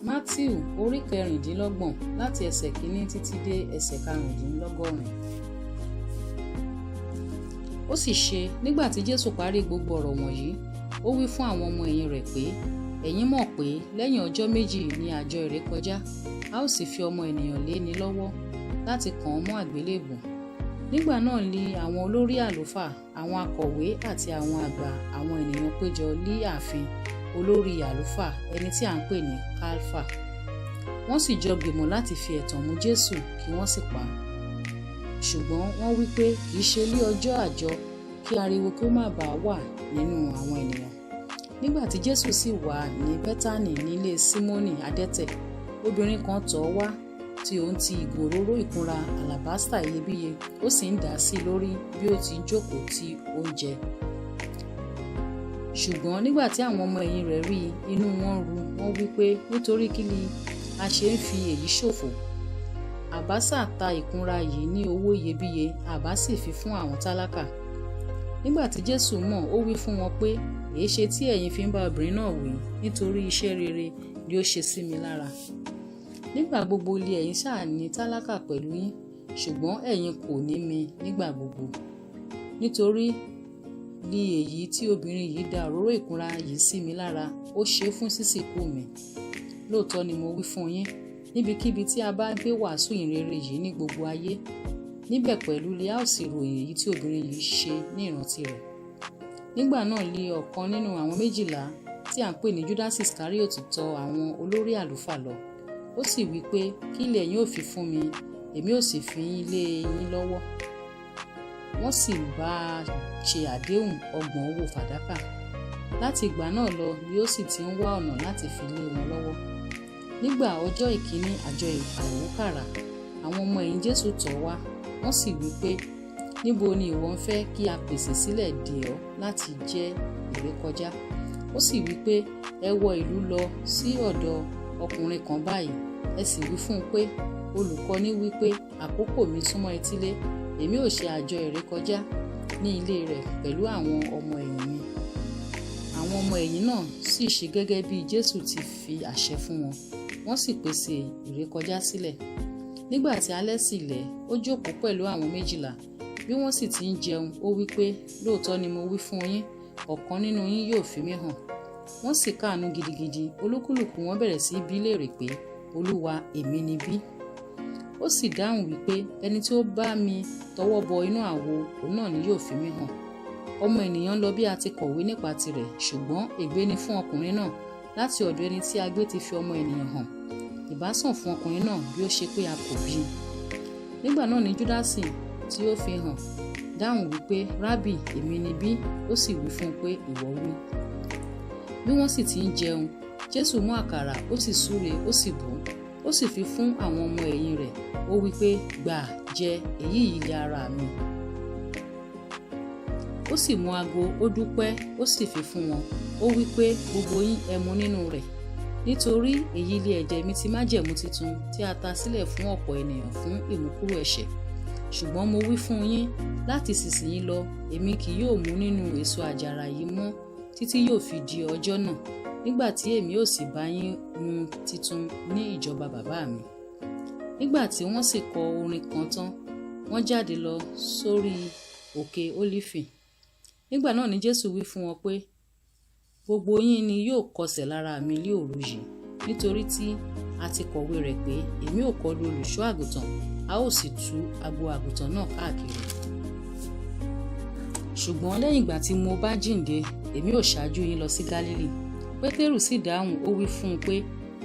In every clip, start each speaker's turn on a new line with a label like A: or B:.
A: Mátíù orí 26 láti ẹsẹ̀ 1 títí dé ẹsẹ̀ 85. Ó sì ṣe, nígbà tí Jésù parí gbogbo ọ̀rọ̀ wọ̀nyí, ó wí fún àwọn ọmọ ẹ̀yìn rẹ̀ pé, ẹ̀yin mọ̀ pé lẹ́yìn ọjọ́ 2 ni àjọ ìrékọjá, a ó sì fi ọmọ ènìyàn lé ní lọ́wọ́ láti kàn án mọ́ àgbélébùú. Nígbà náà ni àwọn olórí àlùfáà, àwọn akọ̀wé àti àwọn àgbà àwọn ènìyàn péjọ lí ààfin olórí àlùfáà, ẹni tí à ń pè ní Káífà. Wọ́n sì jọ gbìmọ̀ láti fi ẹ̀tàn mú Jésù kí wọ́n sì pa á. Ṣùgbọ́n wọ́n wí pé kì í ṣe lé ọjọ́ àjọ, kí ariwo kí ó má bàa wà nínú àwọn ènìyàn. Nígbà tí Jésù sì wà ní Bẹ́tánì nílé Símónì adẹ́tẹ̀, obìnrin kan tọ̀ ọ́ wá tí òun ti ìgò òróró ìkunra àlàbástà iyebíye, ó sì ń dà á sí lórí bí ó ti ń jókòó ti oúnjẹ. Ṣùgbọ́n nígbà tí àwọn ọmọ ẹ̀yìn rẹ̀ rí i, inú wọn ru, wọ́n wí pé, nítorí kí ni a ṣe ń fi èyí ṣòfò? Àbá sà ta ìkunra yìí ní owó iyebíye, àbá sì fi fún àwọn tálákà. Nígbà tí Jésù mọ̀, ó wí fún wọn pé, èéṣe tí ẹ̀yin fi ń bá obìnrin náà wí, nítorí iṣẹ́ rere ni ó ṣe sí mi lára. Nígbà gbogbo li ẹ̀yin ṣáà ní tálákà pẹ̀lú yín, ṣùgbọ́n ẹ̀yin kò ní mi nígbà gbogbo. Nítorí li èyí tí obìnrin yìí da òróró ìkunra yìí sí mi lára, ó ṣe é fún sísìnkú mi. Lóòótọ́ ni mo wí fún yín, níbikíbi tí a bá gbé wàásù ìhìnrere yìí ní gbogbo ayé, níbẹ̀ pẹ̀lú li a ó sì ròyìn èyí tí obìnrin yìí ṣe ní ìrántí rẹ̀. Nígbà náà li ọ̀kan nínú àwọn 12 tí à ń pè ní Judas Iscariot tọ̀ àwọn olórí àlùfáà lọ. Ó sì wí pé, kí lẹ ẹ̀yin ó fi fún mi, èmi ó sì fi yín lé yín lọ́wọ́. Wọ́n sì bá a ṣe àdéhùn 30 owó fàdákà. Láti ìgbà náà lọ ni ó sì ti ń wá ọ̀nà láti fi lé wọn lọ́wọ́. Nígbà ọjọ́ ìkíní àjọ àìwúkàrà, àwọn ọmọ ẹ̀yìn Jésù tọ̀ wá, wọ́n sì wí pé, níbo ni ìwọ ń fẹ́ kí a pèsè sílẹ̀ dè ọ́ láti jẹ ìrékọjá? Ó sì wí pé, ẹ wọ ìlú lọ sí ọ̀dọ̀ ọkùnrin kan báyìí, ẹ sì wí fún un pé, olùkọ́ní wí pé, àkókò mi súnmọ́ etílé, èmi ò ṣe àjọ ìrékọjá ní ilé rẹ̀ pẹ̀lú àwọn ọmọ ẹ̀yìn mi. Àwọn ọmọ ẹ̀yìn náà sì ṣe gẹ́gẹ́ bí Jésù ti fi àṣẹ fún wọn, wọ́n sì pèsè ìrékọjá sílẹ̀. Nígbà tí alẹ́ sì lẹ́, ó jókòó pẹ̀lú àwọn 12. Bí wọ́n sì ti ń jẹun, ó wí pé, lóòótọ́ ni mo wí fún yín, ọ̀kan nínú yín yóò fi mí hàn. Wọ́n sì káàánú gidigidi, olúkúlùkù wọn bẹ̀rẹ̀ sí bí léèrè pé, Olúwa, èmi ni bí? Ó sì dáhùn wípé, ẹni tí ó bá mi tọwọ́ bọ inú àwo, òun náà ni yóò fi mí hàn. Ọmọ ènìyàn lọ bí a ti kọ̀wé nípa tirẹ̀, ṣùgbọ́n ègbé ni fún ọkùnrin náà láti ọ̀dọ̀ ẹni tí a gbé ti fi ọmọ ènìyàn hàn. Ìbá sàn fún ọkùnrin náà bí ó ṣe pé a kò bí i. Nígbà náà ni Júdásì tí ó fi hàn dáhùn wípé, Rábì, èmi ni bí? Ó sì wí fún un pé, ìwọ wí. Bí wọ́n sì ti ń jẹun, Jésù mú àkàrà, ó sì súre, ó sì bù, ó sì fi fún àwọn ọmọ ẹ̀yìn rẹ̀. Ó wí pé, gbà, jẹ, èyí yìí li ara mi. Ó sì mú ago, ó dúpẹ́, ó sì fi fún wọn. Ó wí pé, gbogbo yín ẹ mu nínú rẹ̀. Nítorí èyí li ẹ̀jẹ̀ mi ti májẹ̀mú titun tí a ta sílẹ̀ fún ọ̀pọ̀ ènìyàn fún ìmúkúrò ẹ̀ṣẹ̀. Ṣùgbọ́n mo wí fún yín, láti ìsinsìnyí lọ, èmi kì yóò mu nínú èso àjàrà yìí mọ́ títí yóò fi di ọjọ́ náà, nígbà tí èmi ó sì bá yín mu titun ní ìjọba bàbá mi. Nígbà tí wọ́n sì kọ orin kan tán, wọ́n jáde lọ sórí òkè Ólífì. Nígbà náà ni Jésù wí fún wọn pé, gbogbo yín ni yóò kọsẹ̀ lára mi ní òru yìí, nítorí tí a ti kọ̀wé rẹ̀ pé, èmi ó kọlu olùṣọ́ àgùntàn, a ó sì tú agbo àgùntàn náà káàkiri. Ṣùgbọ́n lẹ́yìn ìgbà tí mo bá jíǹde, èmi ó ṣáájú yín lọ sí Gálílì. Pétérù sì dáhùn, ó wí fún un pé,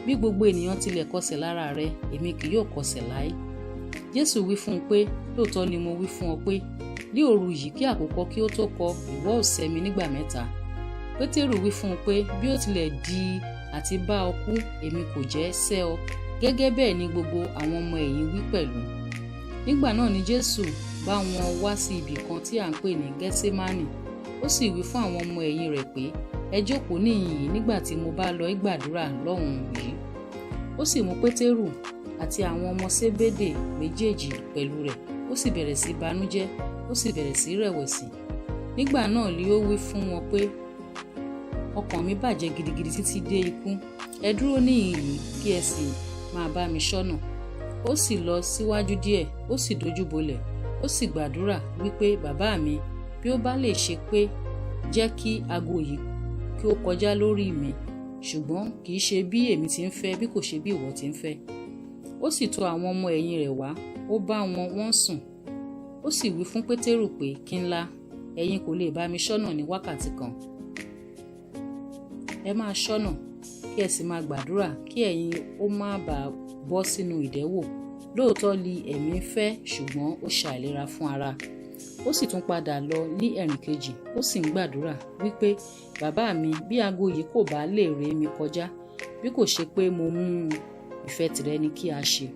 A: bí gbogbo ènìyàn tilẹ̀ kọsẹ̀ lára rẹ, èmi kì yóò kọsẹ̀ láé. Jésù wí fún un pé, lóòótọ́ ni mo wí fún ọ pé, ní òru yìí kí àkùkọ kí ó tó kọ, ìwọ ó sẹ́ mi nígbà mẹ́ta. Pétérù wí fún un pé, bí ó tilẹ̀ di àti bá ọ kú, èmi kò jẹ́ sẹ́ ọ. Gẹ́gẹ́ bẹ́ẹ̀ ni gbogbo àwọn ọmọ ẹ̀yìn wí pẹ̀lú. Nígbà náà ni Jésù bá wọn wá sí ibì kan tí à ń pè ní Gẹ́tísémánì. Ó sì wí fún àwọn ọmọ ẹ̀yìn rẹ̀ pé, ẹ jókòó níhìn yìí nígbà tí mo bá lọ gbàdúrà lọ́hùn yìí. Ó sì mú Pétérù àti àwọn ọmọ Sébédè méjèèjì pẹ̀lú rẹ̀, ó sì bẹ̀rẹ̀ sí banújẹ́, ó sì bẹ̀rẹ̀ sí rẹ̀wẹ̀sì. Nígbà náà ni ó wí fún wọn pé, Ọkàn mi bàjẹ́ gidigidi títí dé ikú. Ẹ dúró níhìn-ín yìí kí ẹ sì máa bá mi ṣọ́nà. Ó sì lọ síwájú díẹ̀, ó sì dojúbolẹ̀, ó sì gbàdúrà wípé, Bàbá mi, bí ó bá lè ṣe pé jẹ́ kí ago yìí kí ó kọjá lórí mi, ṣùgbọ́n kì í ṣe bí èmi ti ń fẹ́, bí kò ṣe bí ìwọ ti ń fẹ́. Ó sì tọ̀ àwọn ọmọ ẹ̀yìn rẹ̀ wá, ó bá wọn wọ́n sùn. Ó sì wí fún Pétérù pé, Kí ńlá, ẹ̀yin kò lè bá mi ṣọ́nà ní wákàtí kan. Ẹ máa ṣọ́nà, kí ẹ sì máa gbàdúrà, kí ẹ̀yin ó má bàa bọ́ sínú ìdẹ́wò. Lóòótọ́ li ẹ̀mí ń fẹ́, ṣùgbọ́n ó ṣàìlera fún ara. Ó sì tún padà lọ ní ẹ̀rìn kejì, ó sì ń gbàdúrà wípé, Bàbá mi, bí ago yìí kò bá lè ré mi kọjá, bí kò ṣe pé mo mú un, ìfẹ́ tìrẹ ni kí a ṣe.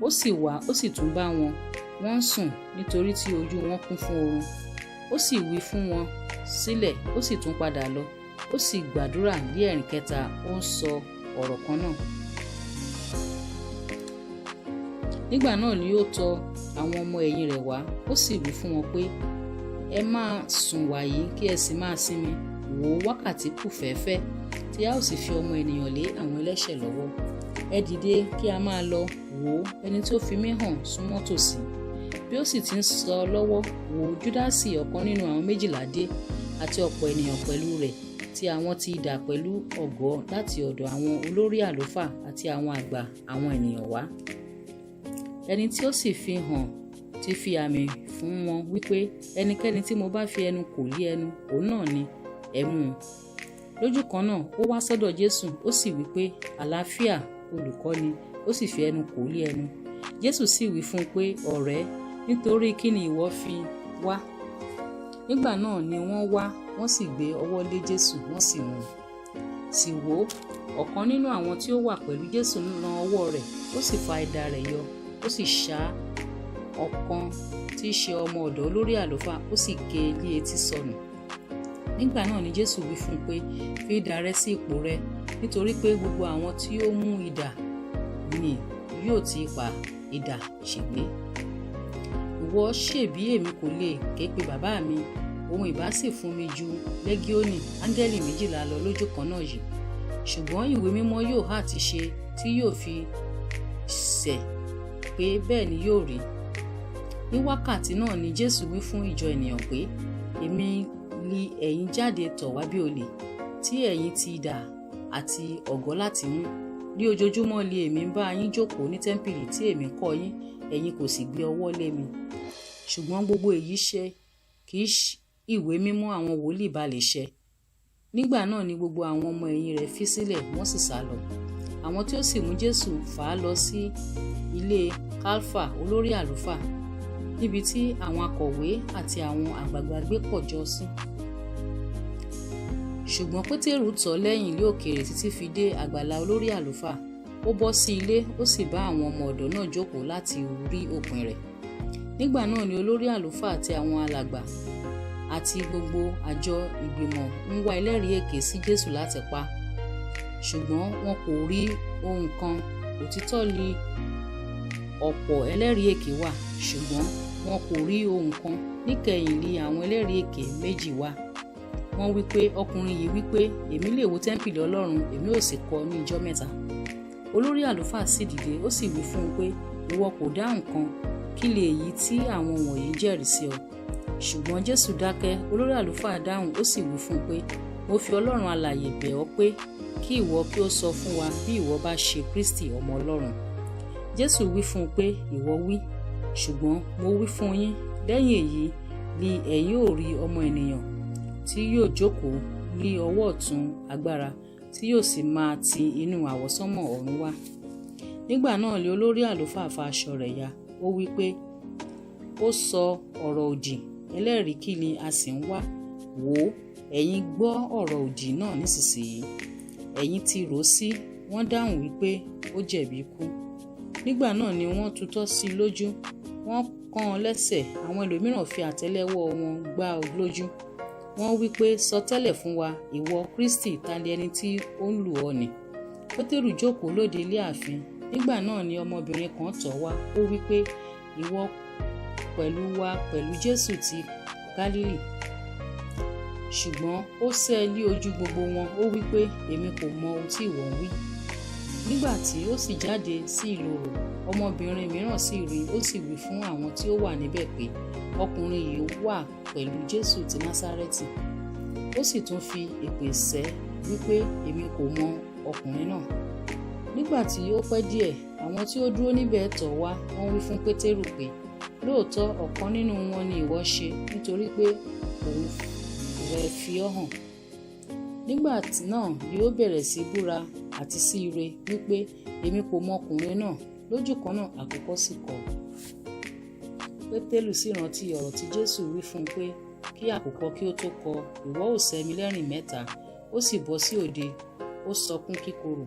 A: Ó sì wá, ó sì tún bá wọn, wọ́n ń sùn nítorí tí ojú wọn kún fún oorun. Ó sì wí fún wọn sílẹ̀, ó sì tún padà lọ, ó sì gbàdúrà ní ẹ̀rìn kẹta, ó ń sọ ọ̀rọ̀ kan náà. Nígbà náà ni ó tọ̀ àwọn ọmọ ẹ̀yìn rẹ̀ wá, ó sì wí fún wọn pé, Ẹ máa sùn wàyí kí ẹ sì máa sinmi. Wò ó, wákàtí kù fẹ́ẹ́fẹ́ tí a ó sì fi ọmọ ènìyàn lé àwọn ẹlẹ́ṣẹ̀ lọ́wọ́. Ẹ dìde kí a máa lọ. Wò ó, ẹni tí ó fi mí hàn súnmọ́ tòsí. Bí ó sì ti ń sọ lọ́wọ́, wò ó, Júdásì, ọ̀kan nínú àwọn méjìlá dé, àti ọ̀pọ̀ ènìyàn pẹ̀lú rẹ̀, tí àwọn ti idà pẹ̀lú ọ̀gọ́ láti ọ̀dọ̀ àwọn olórí àlùfáà àti àwọn àgbà àwọn ènìyàn wá. Ẹni tí ó sì fi hàn ti fi àmì fún wọn wípé, ẹnikẹ́ni tí mo bá fi ẹnu kò lé ẹnu, òun náà ni, ẹ mú un. Lójú kan náà, ó wá sọ́dọ̀ Jésù, ó sì wí pé, Àlàáfíà, olùkọ́ni, ó sì fi ẹnu kò lé ẹnu. Jésù sì wí fún un pé, Ọ̀rẹ́, nítorí kí ni ìwọ fi wá? Nígbà náà ni wọ́n wá, wọ́n sì gbé ọwọ́ lé Jésù, wọ́n sì mú un. Sì wò ó, ọ̀kan nínú àwọn tí ó wà pẹ̀lú Jésù na ọwọ́ rẹ̀, ó sì fa idà rẹ̀ yọ, ó sì ṣá ọ̀kan tí í ṣe ọmọ ọ̀dọ̀ olórí àlùfáà, ó sì gé e ní etí sọnù. Nígbà náà ni Jésù wí fún un pé, Fi idà rẹ sí ipò rẹ, nítorí pé gbogbo àwọn tí ó mú idà ni yóò ti pa idà ṣègbé. Ìwọ ṣèbí èmi kò lè ké pe bàbá mi, òun ìbá sì fún mi ju lẹ́gíọ́nì áńgẹ́lì méjìlá lọ lójú kan náà yìí. Ṣùgbọ́n ìwé mímọ́ yóò hà ti ṣe tí yóò fi ṣẹ pé bẹ́ẹ̀ ni yóò rí. Ní wákàtí náà ni Jésù wí fún ìjọ ènìyàn pé, Èmi li ẹ̀yin jáde tọ̀ wá bí olè, tí ẹ̀yin ti idà àti ọ̀gọ́ láti mú. Ní ojoojúmọ́ li èmi ń bá yín jókòó ní tẹ́ḿpìlì tí èmi ń kọ́ yín, ẹ̀yin kò sì gbé ọwọ́ lé mi. Ṣùgbọ́n gbogbo èyí ṣe kí ìwé mímọ́ àwọn wòlíì bá lè ṣẹ. Nígbà náà ni gbogbo àwọn ọmọ ẹ̀yìn rẹ̀ fi sílẹ̀, wọ́n sì sálọ. Àwọn tí ó sì mú Jésù fà á lọ sí ilé Kálfà olórí àlùfáà, níbi tí àwọn akọ̀wé àti àwọn àgbàgbà gbé pọ̀ jọ sí. Ṣùgbọ́n Pétérù tọ̀ lẹ́yìn ilé òkèèrè títí fi dé àgbàlá olórí àlùfáà. Ó bọ́ sí ilé, ó sì bá àwọn ọmọ ọ̀dọ̀ náà jókòó láti rí òpin rẹ̀. Nígbà náà ni olórí àlùfáà àti àwọn alàgbà àti gbogbo àjọ ìgbìmọ̀ ń wá ẹlẹ́rìí èké sí Jésù láti pa. Ṣùgbọ́n wọn kò rí ohun kan. Òtítọ́ li ọ̀pọ̀ ẹlẹ́rìí èké wà, ṣùgbọ́n wọn kò rí ohun kan. Níkẹyìn li àwọn ẹlẹ́rìí èké méjì wá. Wọ́n wí pé, ọkùnrin yìí wí pé, èmi lè wó tẹ́ḿpìlì Ọlọ́run, èmi ò sì kọ́ ní ijọ́ mẹ́ta. Olórí àlùfáà sì dìde, ó sì wí fún un pé, ìwọ kò dá nǹkan, kí lè èyí tí àwọn wọ̀nyí jẹ́rìí sí ọ? Ṣùgbọ́n Jésù dákẹ́. Olórí àlùfáà dáhùn, ó sì wí fún un pé, mo fi Ọlọ́run alààyè bẹ̀ ọ́ pé kí ìwọ kí ó sọ fún wa bí ìwọ bá ṣe Kristi ọmọ Ọlọ́run. Jésù wí fún un pé, ìwọ wí, ṣùgbọ́n mo wí fún yín, lẹ́yìn èyí li ẹ̀yin ó rí ọmọ ènìyàn tí yóò jókòó ní ọwọ́ ọ̀tún agbára, tí yóò sì máa ti inú àwọsánmọ̀ ọ̀run wá. Nígbà náà ni olórí àlùfáà fa aṣọ rẹ̀ ya, ó wí pé, ó sọ ọ̀rọ̀ òdì, ẹlẹ́rìí kí ni a sì ń wá? Wò ó, ẹ̀yin gbọ́ ọ̀rọ̀ òdì náà nísinsìnyí. Ẹ̀yin ti rò ó sí. Wọ́n dáhùn wípé ó jẹ̀bi ikú. Nígbà náà ni wọ́n tutọ́ sí i lójú, wọ́n kán an lẹ́sẹ̀, àwọn ẹlòmíràn fi àtẹ́lẹwọ́ wọn gbá ọ lójú. Wọ́n wí pé, sọtẹ́lẹ̀ fún wa, ìwọ Kristi, ta ni ẹni tí ó ń lù ọ́ nì? Pétérù jókòó lóde ilé ààfin. Nígbà náà ni ọmọbìnrin kan tọ̀ wá, ó wí pé, ìwọ pẹ̀lú wa pẹ̀lú Jésù ti Gálílì. Ṣùgbọ́n ó sẹ́ lí ojú gbogbo wọn, ó wí pé, "Èmi kò mọ ohun tí ìwọ ń wí." Nígbà tí ó sì jáde sí ìloro, ọmọbìnrin mìíràn sì rí i, ó sì wí fún àwọn tí ó wà níbẹ̀ pé, "Ọkùnrin yìí wà pẹ̀lú Jésù ti Násárẹ́tì." Ó sì tún fi èpè sẹ́ wípé, "Èmi kò mọ ọkùnrin náà." Nígbà tí ó pẹ́ díẹ̀, àwọn tí ó dúró níbẹ̀ tọ̀ wá, wọ́n wí fún Pétérù pé, "Lóòótọ́ ọ̀kan nínú wọn ni ìwọ ṣe, nítorí pé òun rẹ fi ọ́ hàn." Nígbà náà ni ó bẹ̀rẹ̀ sí búra àti sí ire wípé, "Èmi kò mọ ọkùnrin náà." Lójú kan náà àkùkọ sì kọ. Pétérù sì rántí ọ̀rọ̀ tí Jésù wí fún un pé, "Kí àkùkọ kí ó tó kọ, ìwọ ó sẹ́ mi lẹ́rìn mẹ́ta." Ó sì bọ́ sí òde, ó sọkún kíkorò.